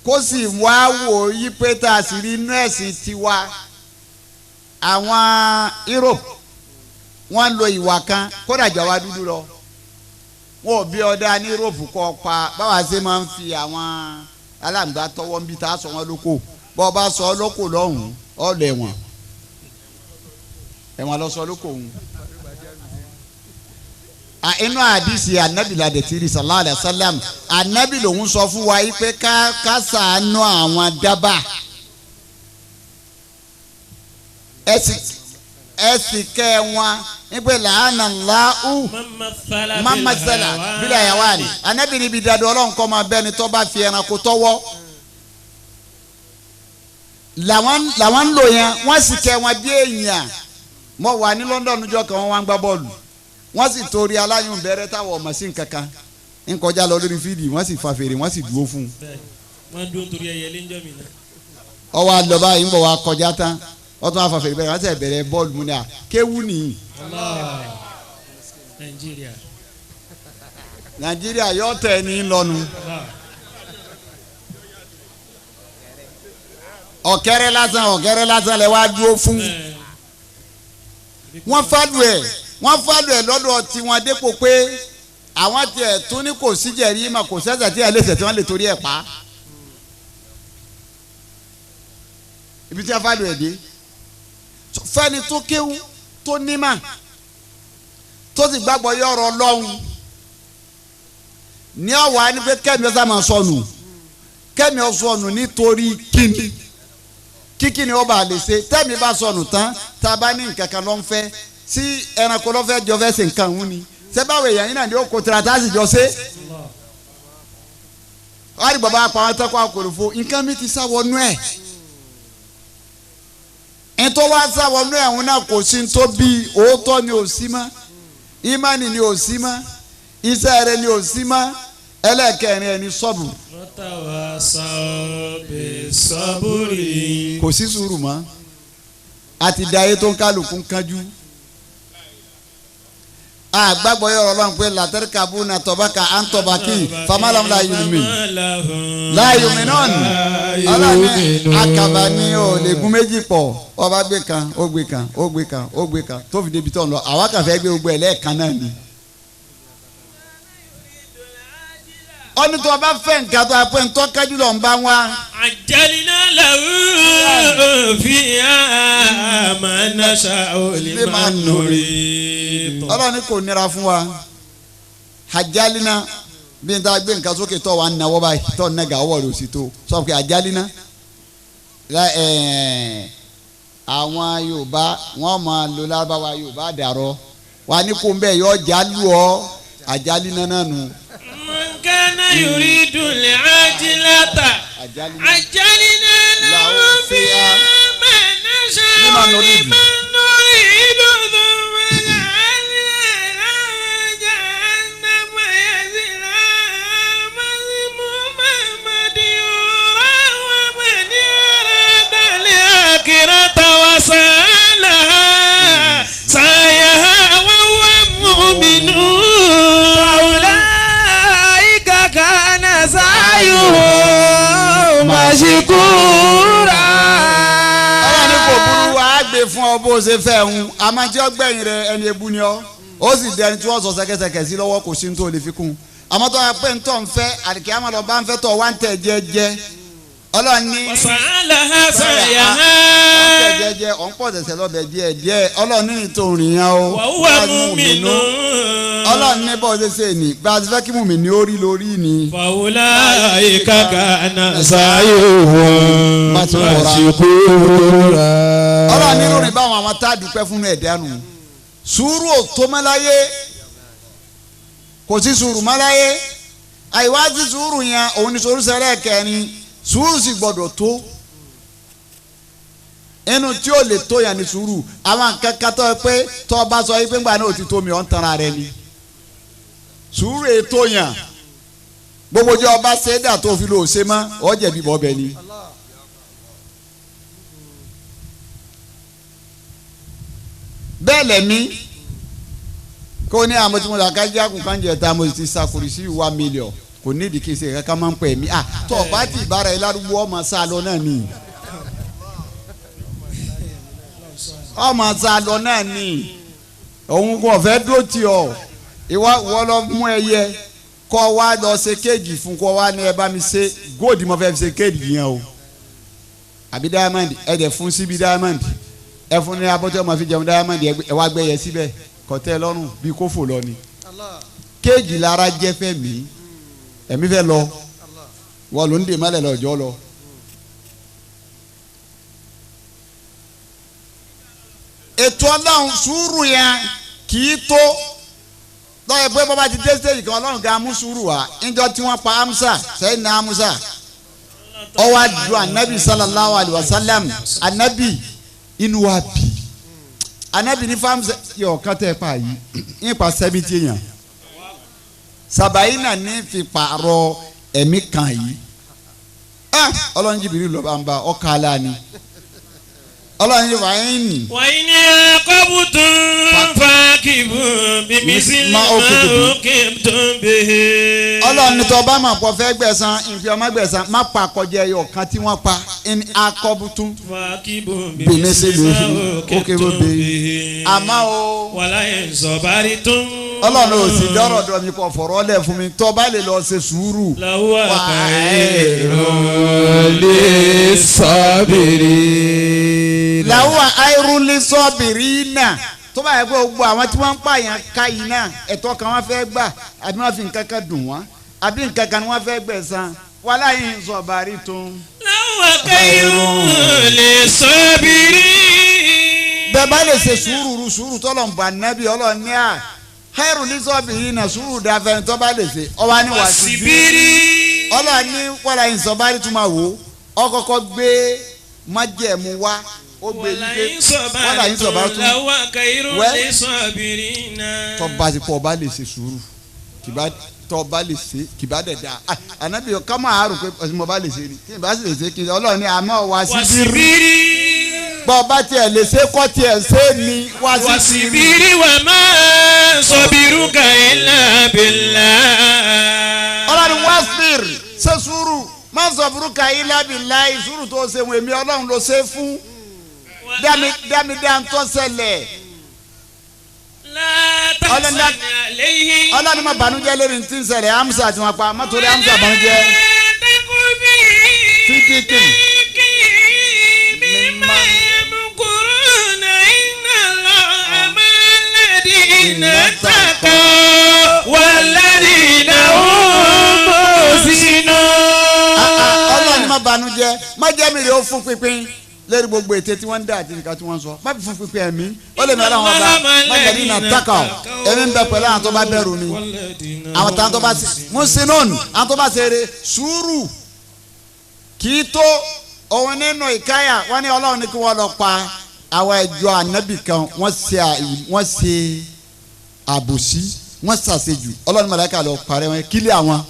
Speaker 4: kó sì wá wò yí pé tá a sì rí inú ẹ̀sìn tiwa. Àwọn Europe wọ́n lo ìwà kan kódà jọ wá dúdú lọ. Wọn ò bí ọdá ní Europe kọ́ pa báwa ṣe máa ń fi àwọn aláǹgbá tọwọ́ ń bí tá a sọ wọn lóko. Bọ́ ọ bá sọ ọ lóko lọ́hùn-ún ọ lọ ẹ̀wọ̀n ẹ̀wọ̀n lọ sọ lóko òun. Inú àdìsí anabi ladẹ̀tìrì sallallahu alayhi wa sallam anabi lòun sọ fún wa yìí pé ká ṣàánú àwọn dábàá ẹ sì kẹ́ wọn nígbà làánà láhù mamasala bílẹ̀ àyàwó ni anabi níbi dàdú ọlọ́run kọ́ máa bẹ́ni tó bá fi ẹranko tọ́wọ́ làwọn ń lò yẹn wọ́n sì kẹ́ wọn bí èèyàn. Mo wà ní London níjọ́ kan wọ́n wá ń gbá bọ́ọ̀lù wọ́n sì torí aláyùn bẹ̀rẹ̀ táwọn ọmọ sí nkankan ń kọjá lọ lórí fídì wọ́n sì fa fèrè wọ́n sì dúró fún un.
Speaker 1: Wọ́n dúró torí ẹyẹ lẹ́njọ́ mi náà.
Speaker 4: Ọwọ́ àlọ́ báyìí ń bọ̀ wá kọjá tán wọ́n tún wá fa fèrè bẹ́ẹ̀ wọ́n sì bẹ̀rẹ̀ bọ́ọ̀lù mu ní à kéwú nìyí. Nàìjíríà yóò tẹ̀ ní lọ́nu. Ọ̀kẹ́rẹ́ lásán lẹ wá dúró fún. Wọ́n fàlù ẹ̀ lọ́dọ̀ tiwọn dépò pé àwọn tiẹ̀ tún ní kò sí jẹ̀rí mà kò sẹ́sẹ̀ tí ẹ̀ lè sẹ̀ tí wọ́n lè torí ẹ̀ pa. Ibi tí a fàlù ẹ̀ dé fẹ́ni tó kéwú tó nímà tó sì gbàgbọ́ yọ̀rọ̀ lọ́hùn ní ọ̀wá ni pé kẹ́mi ọ̀sán máa sọnù kẹ́mi ọ̀sọ̀nù nítorí kíni kíkí ni ọba lè ṣe tẹ́mi bá sọnù tán tá a bá ní nǹkan kan ló ń fẹ́ sí ẹranko ló fẹ́ jọ fẹ́ ṣe nǹkan òun ni ṣé báwo èèyàn yín náà ni ó kó tira tá a sì jọ ṣe. Wọ́n á rí bàbá apá wọn tẹ́kọ̀ àkòròfo nǹkan mi ti sá wọnú ẹ̀ ntọ́ wá sá wọnú ẹ̀ òun náà kò sí tó bí òótọ́ ni ò sí mọ́ ìmánì ni ò sí mọ́ iṣẹ́ rẹ ni ò sí mọ́ ẹlẹ́kẹ̀rin ẹni sọ́bù. Kò sí sùúrù mọ́ àti dayé tó ń kálukú ń kánjú. Àgbàgbọ́ yọrọ lọ́n pé látẹ́rìkàbù na tọ́baka à ń tọ́ba kí famalam láyùmí láyùmí náà nì ọlọ́ni akaba ni o lè gún méjì pọ̀ ọba gbé kan ó gbé kan ó gbé kan ó gbé kan tó fi débi tó ń lọ àwa kàn fẹ́ gbé gbogbo ẹ̀ lẹ́ẹ̀kan náà ni. Ọ̀nì tó o bá fẹ́ nǹkan tó a pé ntọ́ kájú lọ ń bá wa.
Speaker 1: Àjálínà làwọn fi àmà náṣà olè máa nùrí.
Speaker 4: Ọlọ́run kò nira fún wa. Àjálínà bí n ta gbé nǹkan sókè tó wà ń nawọ́ báyìí tó ń nàgà ọwọ́ rẹ̀ ò sì tó sọ pé àjálínà. Àwọn Yorùbá wọ́n máa lo Lárúbáwá Yorùbá dàrọ Wà ní kó ń bẹ́ẹ̀ yọ jálù ọ àjálí nánà nù.
Speaker 1: Man kana yuridu al-ajilata ajjalna lahu fiha ma nasha'u liman nuridu thumma ja'alna lahu jahannama yaslaha madhmuman madhura wa man arada al-akhirata wa sa'a laha sa'yaha wa huwa mu'minun.
Speaker 7: أولئك كان سعيهم مشكورا.
Speaker 4: Ọlọ́run ní kò burú wa á gbé fún ọ bó ṣe fẹ́ ń àmọ́ tí ó gbẹ̀yìn rẹ ẹni ebú ni ọ ó sì dẹni tí wọ́n sọ ṣẹ̀kẹ̀ṣẹ̀kẹ̀ sí lọ́wọ́ kò sí ní tó lè fi kún un àmọ́ tó yà pé ń tọ́ ń fẹ́ àdìkí àmọ́ lọ bá ń fẹ́ tọ̀ wá ń tẹ̀ jẹ́jẹ́. Ọlọ́run ní
Speaker 1: wa sa'a laha sa'yaha
Speaker 4: ọ̀ ń tẹ̀ jẹ́jẹ́ ọ̀ ń pọ̀ tẹ̀sẹ̀ lọ́bẹ̀ díẹ̀ díẹ̀. Ọlọ́run ní ìtòrìn yẹn o
Speaker 1: wa huwa mu'minun.
Speaker 4: Ọlọ́run ní bọ́ ṣe ṣe ní bá a ti fẹ́ kí mùmí ní orí lórí ni.
Speaker 1: فأولئك كان سعيهم
Speaker 7: مشكورا.
Speaker 4: Ọlọ́run ní lórí báwọn àwọn tá a dúpẹ́ fún ẹ̀dá nù. Sùúrù ò tó mọ́ láyé, kò sí sùúrù mọ́ láyé. Àìwá sí sùúrù yẹn òun ni sùúrù sẹ́lẹ̀ kẹrin. Sùúrù sì gbọ́dọ̀ tó. Inú tí ó lè tó yẹn ni sùúrù. Àwọn nǹkan kan tó pé tó o bá sọ yìí pé ńgbà náà ò ti tó mi ọ̀ ń tanra rẹ ni. Sùúrù ètò yẹn gbogbo jẹ́ ọba ṣẹ́dá tó fi lò ó ṣe mọ́ ọ jẹ̀bi bọ́ bẹ́ẹ̀ ni. Bẹ́ẹ̀ lẹ̀mí kó ní àwọn tí mo là ká jákùn kan jẹ ta mo ti sakuri sí 1 million kò ní ìdí kí n ṣe kankan máa ń pè mí. À tó o bá ti bára ẹ lárúgbó ọmọ sá lọ náà ni ọmọ sá lọ náà ni òun kò fẹ́ dó tì ọ́ ìwọ ìwọ lọ mú ẹyẹ kọ́ wa lọ ṣe kéèjì fún kọ́ wa ní ẹ bá mi ṣe góòdì mo fẹ́ fi ṣe kéèjì yẹn o àbí diamond ẹ dẹ̀ fún síbi diamond ẹ fún ní abọ́tí ọmọ fi jẹun diamond ẹ wá gbẹ́yẹ síbẹ̀ kọ́tẹ́ lọ́rùn bí kò fò lọ ni kéèjì lára jẹ́ fẹ́ mi ẹ̀mí fẹ́ lọ wọ́n ló ń dè mọ́lẹ̀ lọ́jọ́ lọ. Ètò Ọlọ́run sùúrù yẹn kì í tó lọ́yẹ̀ pé bọ́ba ti dé stage kan Ọlọ́run gan mú sùúrù wá níjọ́ tí wọ́n pa Amusa sẹ́yìn náà Amusa ó wá du anabi sallallahu alayhi wa sallam anabi inú wa bí anabi ní fáwọn yọ kátẹ́ pa yìí nípa 70 yẹn sàbàyí náà ní fi pààrọ̀ ẹ̀mí kan yìí Ọlọ́run jìbìrì lọ́ba ń ba ọkà aláàánú Ọlọ́run yìí wàá ní.
Speaker 1: wàá ní akọ́bùtún fàákìbù bíbí
Speaker 4: Ma
Speaker 1: òkìtún bìí.
Speaker 4: Ọlọ́run ní tọ́ bá máa pọ̀ fẹ́ gbẹ̀san ìfi ọmọ gbẹ̀san má pa àkọjẹ ẹyọ kan tí wọ́n pa ní akọ́bùtún.
Speaker 1: fàákìbù
Speaker 4: Bíbí
Speaker 1: bíbí
Speaker 4: òkìtún
Speaker 1: òkìtún bìí.
Speaker 4: àmọ́ o
Speaker 1: wàlá ìsọ̀bárí tún.
Speaker 4: Ọlọ́run ò sì dọ́rọ̀ dọ̀ mi kò fọ̀rọ̀ lẹ̀ fún mi tọ́ bá lè lọ ṣe sùúrù.
Speaker 1: làwọn àkàrà
Speaker 7: للصابرين.
Speaker 4: làwọn àìrúlé sọ́ọ̀bìrì náà tó bá yẹ pé gbogbo àwọn tí wọ́n ń pààyàn ká yìí náà ẹ̀tọ́ kan wọ́n fẹ́ gbà àbí wọ́n fi nǹkan kan dùn wọ́n àbí nǹkan kan ni wọ́n fẹ́ gbẹ̀san wàhálà yìí ń sọ bàárí tún.
Speaker 1: làwọn àkàrà lè sọ́bìrì.
Speaker 4: bẹ́ẹ̀ bá lè ṣe sùúrù ru sùúrù tọ́lọ̀ ń bá nábì Ọlọ́run ní à àìrúlé sọ́ọ̀bìrì náà sùúrù dáfẹ́ tó bá lè ṣe ọba ní wàá sí bí
Speaker 1: wàsíbírì.
Speaker 4: Ọlọ́run ní wàhálà yìí ń sọ bàárí tún máa wò ó ọkọ̀ọ̀kọ̀ gbé májẹ̀mú wá ó gbé yí pé wàhálà yìí ń sọ bàárí tún
Speaker 1: làwọn àkàrà
Speaker 4: Well,
Speaker 1: lè sọ́bìrì náà.
Speaker 4: tọba ti pọ ọba lè ṣe sùúrù kìbá tọba lè ṣe kìbá dẹ̀ da ànábì ká máa rò pé ọsùn ọba lè ṣe ni tí ìbá sì lè ṣe kí Ọlọ́run ní àmọ́ wá sí bírí
Speaker 1: wàsíbírì.
Speaker 4: bọ́ ọba tiẹ̀ lè ṣe kọ́ tiẹ̀ ṣe ni wá sí bírí.
Speaker 1: wàsíbírì wà máa sọ̀bìrúkà ilà bìlà.
Speaker 4: Ọlọ́run wá fìr ṣe sùúrù má sọ burúkú ilá bìlá ìsúrù tó ṣe wọ̀n èmi Ọlọ́run ló ṣe fún dámi dá ń tọ́ ṣẹlẹ̀
Speaker 1: látàsán àléhìn.
Speaker 4: Ọlọ́run má bànújẹ́ lórí ní tí ń ṣẹlẹ̀ Amusa tí wọ́n pa má torí Amusa bànújẹ́ Fídíkì.
Speaker 1: Mímá yamkuruna inna Allaha ma'al ladina taqaw wal ladina hum muhsinun.
Speaker 4: Ọlọ́run má bànújẹ́ má jẹ́ mi rè ó fún pínpín Lẹ́rìí gbogbo ète tí wọ́n ń dá àti nǹkan tí wọ́n ń sọ. Má fi fún pípẹ́ ẹ̀mí. Ó lè mẹ́rin àwọn ọba májèlé náà tákà ọ̀. Èmi ń bẹ pẹ̀lú àwọn tó bá bẹ̀rù mi. Àwọn tó bá ṣe Musinun, àwọn tó bá ṣe eré sùúrù. Kì í tó òun nínú ìkáyà wọ́n ní Ọlọ́run ní kí wọ́n lọ pa àwọn ẹjọ́ ànábì kan wọ́n ṣe àbòsí wọ́n ṣàṣejù Ọlọ́run màláíkà lọ parẹ́ wọn kílẹ̀ àwọn.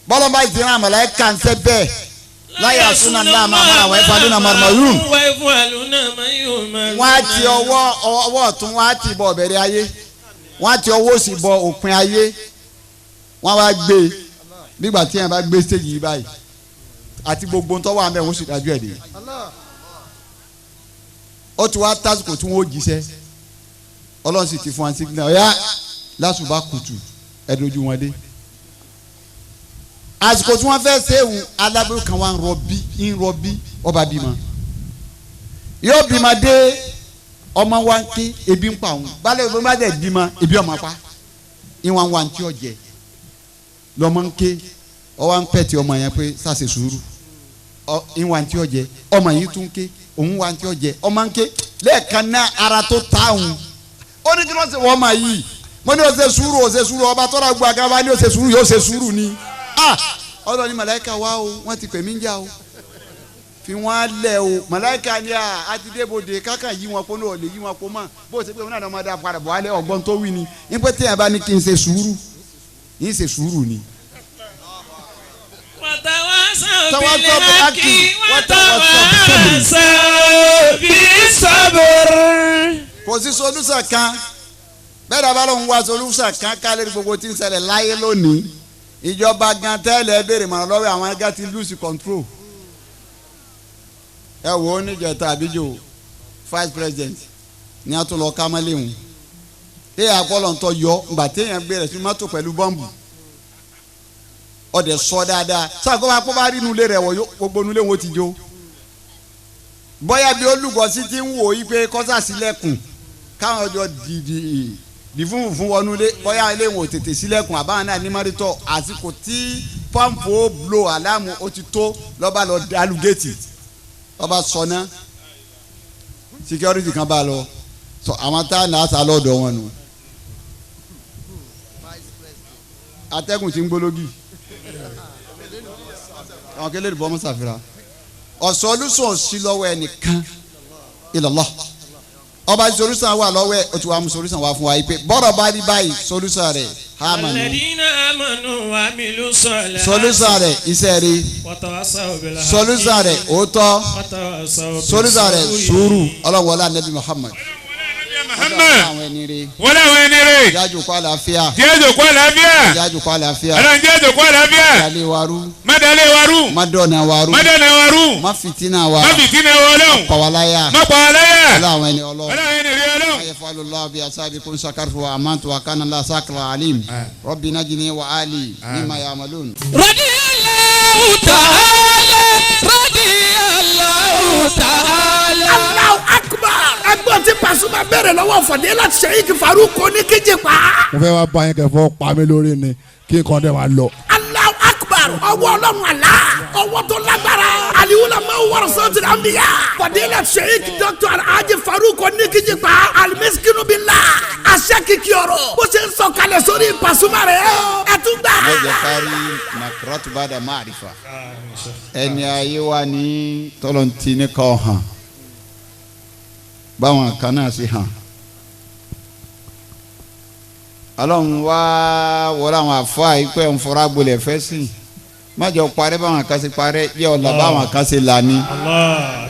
Speaker 4: Bọ́lá bá ti rán màláíkà ń sẹ́ bẹ́ẹ̀ láyé àsúná ńlá máa mara wọ́n ẹ̀fọ́ àdúnà mọ̀rọ̀mọ̀rún. Wọ́n á ti ọwọ́ ọ̀tún wọ́n á ti bọ̀ ọ̀bẹ̀rẹ̀ ayé wọ́n á ti ọwọ́ òsì bọ̀ òpin ayé wọ́n wá gbé nígbà tí yẹn bá gbé stéèjì yìí báyìí àti gbogbo ń tọ́wọ́ àmẹ́ wọ́n sì dájú ẹ̀ dé. Ó ti wá tásìkò tí wọ́n ó jíṣẹ́ Ọlọ́run sì ti fún wa sígínà ọ̀yá lásùbà kùtù ẹ̀dójú wọn dé. Àsìkò tí wọ́n fẹ́ sẹ́wù alábẹ́wò kan wá ń rọbí ọba bímọ yóò bímọ dé ọmọ wa ń ké ebi ń pa òun balẹ̀ òun bá dẹ̀ bímọ ebi ọmọ pa ìwọ̀n wa ń tí ọ jẹ lọ́mọ ń ké ọwọ́ ń pẹ̀tì ọmọ yẹn pé sàṣẹ sùúrù ìwọ̀n tí ọ jẹ ọmọ yìí tún ké òun wa ń tí ọ jẹ ọmọ ń ké lẹ́ẹ̀kan náà ara tó ta òun ó ní kí ló ṣe wọ́n máa yìí mo ní ó ṣe sùúrù ó ṣe sùúrù ọba tọ́ra gbọ́ àgàbà ní ó ṣe sùúrù yóò ṣe sùúrù ni. Ọlọ́run ní màláíkà wá o wọ́n ti pè mí ń jà o fi wọ́n lẹ̀ o màláíkà ni a ti débòde káka yí wọn kó ní ọ̀lẹ́ yí wọn kó mọ̀ bó o ṣe pé wọn náà máa da padà bọ̀ alẹ́ ọ̀gbọ́n tó wí ni nígbà tí yẹn bá ní kí n ṣe sùúrù n ṣe sùúrù ni.
Speaker 1: Watawasaw bil haqqi watawasaw bis sabr.
Speaker 4: Kò sí solúsàn kan bẹ́ẹ̀ dábàá lòun wá solúsàn kan kálẹ̀ gbogbo tí ń ṣẹlẹ̀ láyé lónìí ìjọba gan tẹ́lẹ̀ béèrè mọ̀ràn lọ́wọ́ àwọn ẹgbẹ́ ti lose control. Ẹ wo oníjẹta àbíjò vice president ní a tún lọ ká mọ́lẹ̀ wọn. Téèyàn akọ́lọ̀ ń tọ́ yọ ǹgbà téèyàn gbé rẹ̀ sí mọ́tò pẹ̀lú bọ́ǹbù. Ọdẹ sọ dáadáa sáà kó bá rí inú ilé rẹ̀ wọ̀ gbogbo inú ilé wọn ti jó. Bóyá bí olùkọ́ sí ti ń wò yí pé kọ́sà sílẹ̀kùn káwọn ọjọ́ dìdì dìfún fún wọnú ilé bóyá ilé wọn ò tètè sílẹ̀kùn àbáwọn náà ní mọ́rítọ̀ àsìkò tí pọ́ǹpù ó blo àlámù ó ti tó lọ́ba lọ dàlú géètì lọ́ba sọná security kan bá lọ sọ àwọn tá a nà á sá lọ́dọ̀ wọn nù. Atẹ́gùn ti ń gbólógì àwọn kẹlẹ́ ìbọn mọ́sàfìrà ọ̀sọ́lùsọ̀ sí lọ́wọ́ ẹnìkan ilallah ọba solúsàn wà lọ́wọ́ ẹ̀ o ti wá mú solúsàn wá fún wa yìí pé bọ́rọ̀ bá rí báyìí solúsàn rẹ̀ amanu solúsàn rẹ̀ iṣẹ́ rí solúsàn rẹ̀ òótọ́ solúsàn rẹ̀ sùúrù ọlọ́wọ́lá nabi Muhammad
Speaker 6: wọlé àwọn ẹni rè
Speaker 4: jájú kó àlàáfíà
Speaker 6: jájú kó àlàáfíà
Speaker 4: jájú kó àlàáfíà
Speaker 6: ọlọ́run jájú kó àlàáfíà
Speaker 4: mádàlẹ́ waru
Speaker 6: mádàlẹ́ waru
Speaker 4: mádọ̀nà waru
Speaker 6: mádọ̀nà waru
Speaker 4: má fìtínà wa
Speaker 6: má fìtínà wa ọlọ́run
Speaker 4: pàwọ́láyà
Speaker 6: má pàwọ́láyà
Speaker 4: ọlọ́run àwọn ẹni ọlọ́run
Speaker 6: ọlọ́run ẹni rè ọlọ́run.
Speaker 4: ayé fọlọ́lá bí asábì kún sakarfu wa amantu wa kana la sakra alim rabbi najini wa ali mimma ya'malun.
Speaker 7: Radiyallahu ta'ala radiyallahu ta'ala.
Speaker 2: Allahu akbar. Ẹgbọ́n tí Pasuma bẹ̀rẹ̀ lọ́wọ́ Fọ̀dé láti Sheikh Farouk Oníkíjìpá.
Speaker 3: Mo fẹ́ wá bá yín kẹfọ́ pa mí lórí ni kí nǹkan dẹ̀ wá lọ.
Speaker 2: Allahu akbar. Ọwọ́ Ọlọ́run àlá. Ọwọ́ tó lágbára. Aliwula máa wọ̀rọ̀ sọ́ọ̀tì àmbíyá. Fọ̀dé láti Sheikh Dr. Alhaji Farouk Oníkíjìpá. Alimiskin billah. Àṣẹ kìkì ọ̀rọ̀. Bó ṣe ń sọ̀kalẹ̀ sórí Pasuma rẹ̀. Ẹ tún gbà.
Speaker 4: Mo jẹ́ kárí nakratu bada ma'rifa. Ẹni ayé wa ní tọ́lọ́ntì ní kọ́ hàn báwọn kan náà sì hàn Ọlọ́run wá wọlé àwọn àfáà yìí pé nfọ̀rọ̀ agbolẹ̀ fẹ́ sìn májọ parẹ́ báwọn kan ṣe parẹ́ yẹ ọ̀la báwọn kan ṣe là ní.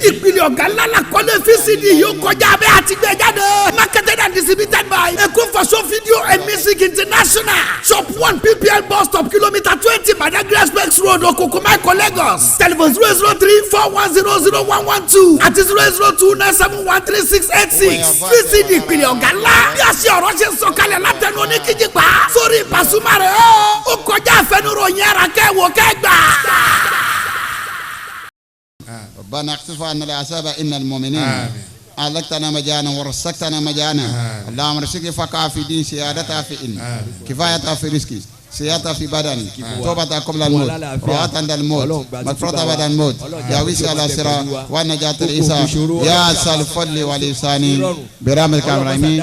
Speaker 2: Ìpìlẹ̀ ọ̀gá ńlá la kọ́lé FCD yóò kọjá abẹ́ àti gbé jáde. Marketed and distributed by Eko Faso Video and Music International. Shop 1 PPL bus stop kilometre 20 Badagry Express Road Okokomaiko Lagos. Telephone 003 410 0112 àti 002 971 3686. FCD ìpìlẹ̀ ọ̀gá ńlá. Bí a ṣe ọ̀rọ̀ ṣe sọ̀kalẹ̀ látẹnu Oníkíjìpá sórí Pasuma rẹ̀ ó kọjá àfẹnuròyìn ara kẹ́wò kẹ́gbà.
Speaker 4: ربنا اخفف عنا العذاب ان المؤمنين أهلكتنا مجانا ورزقتنا مجانا اللهم ارزقني فقع في دين سيادتها في إن كفايتها في رزقي سياتا في بدني توبة قبل الموت رؤاة عند الموت مغفرة بعد الموت يا وسع على سرا ونجاة الإنسان يا سال الفضل والإحسان برحمتك يا الراحمين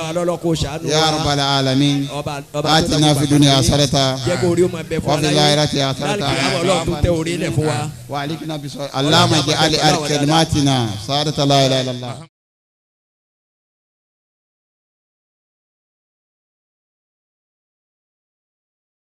Speaker 4: يا رب العالمين آتنا في الدنيا حسنة وفي الآخرة حسنة وعليكنا بصلاة اللهم اجعل كلماتنا سعادة لا إله إلا الله.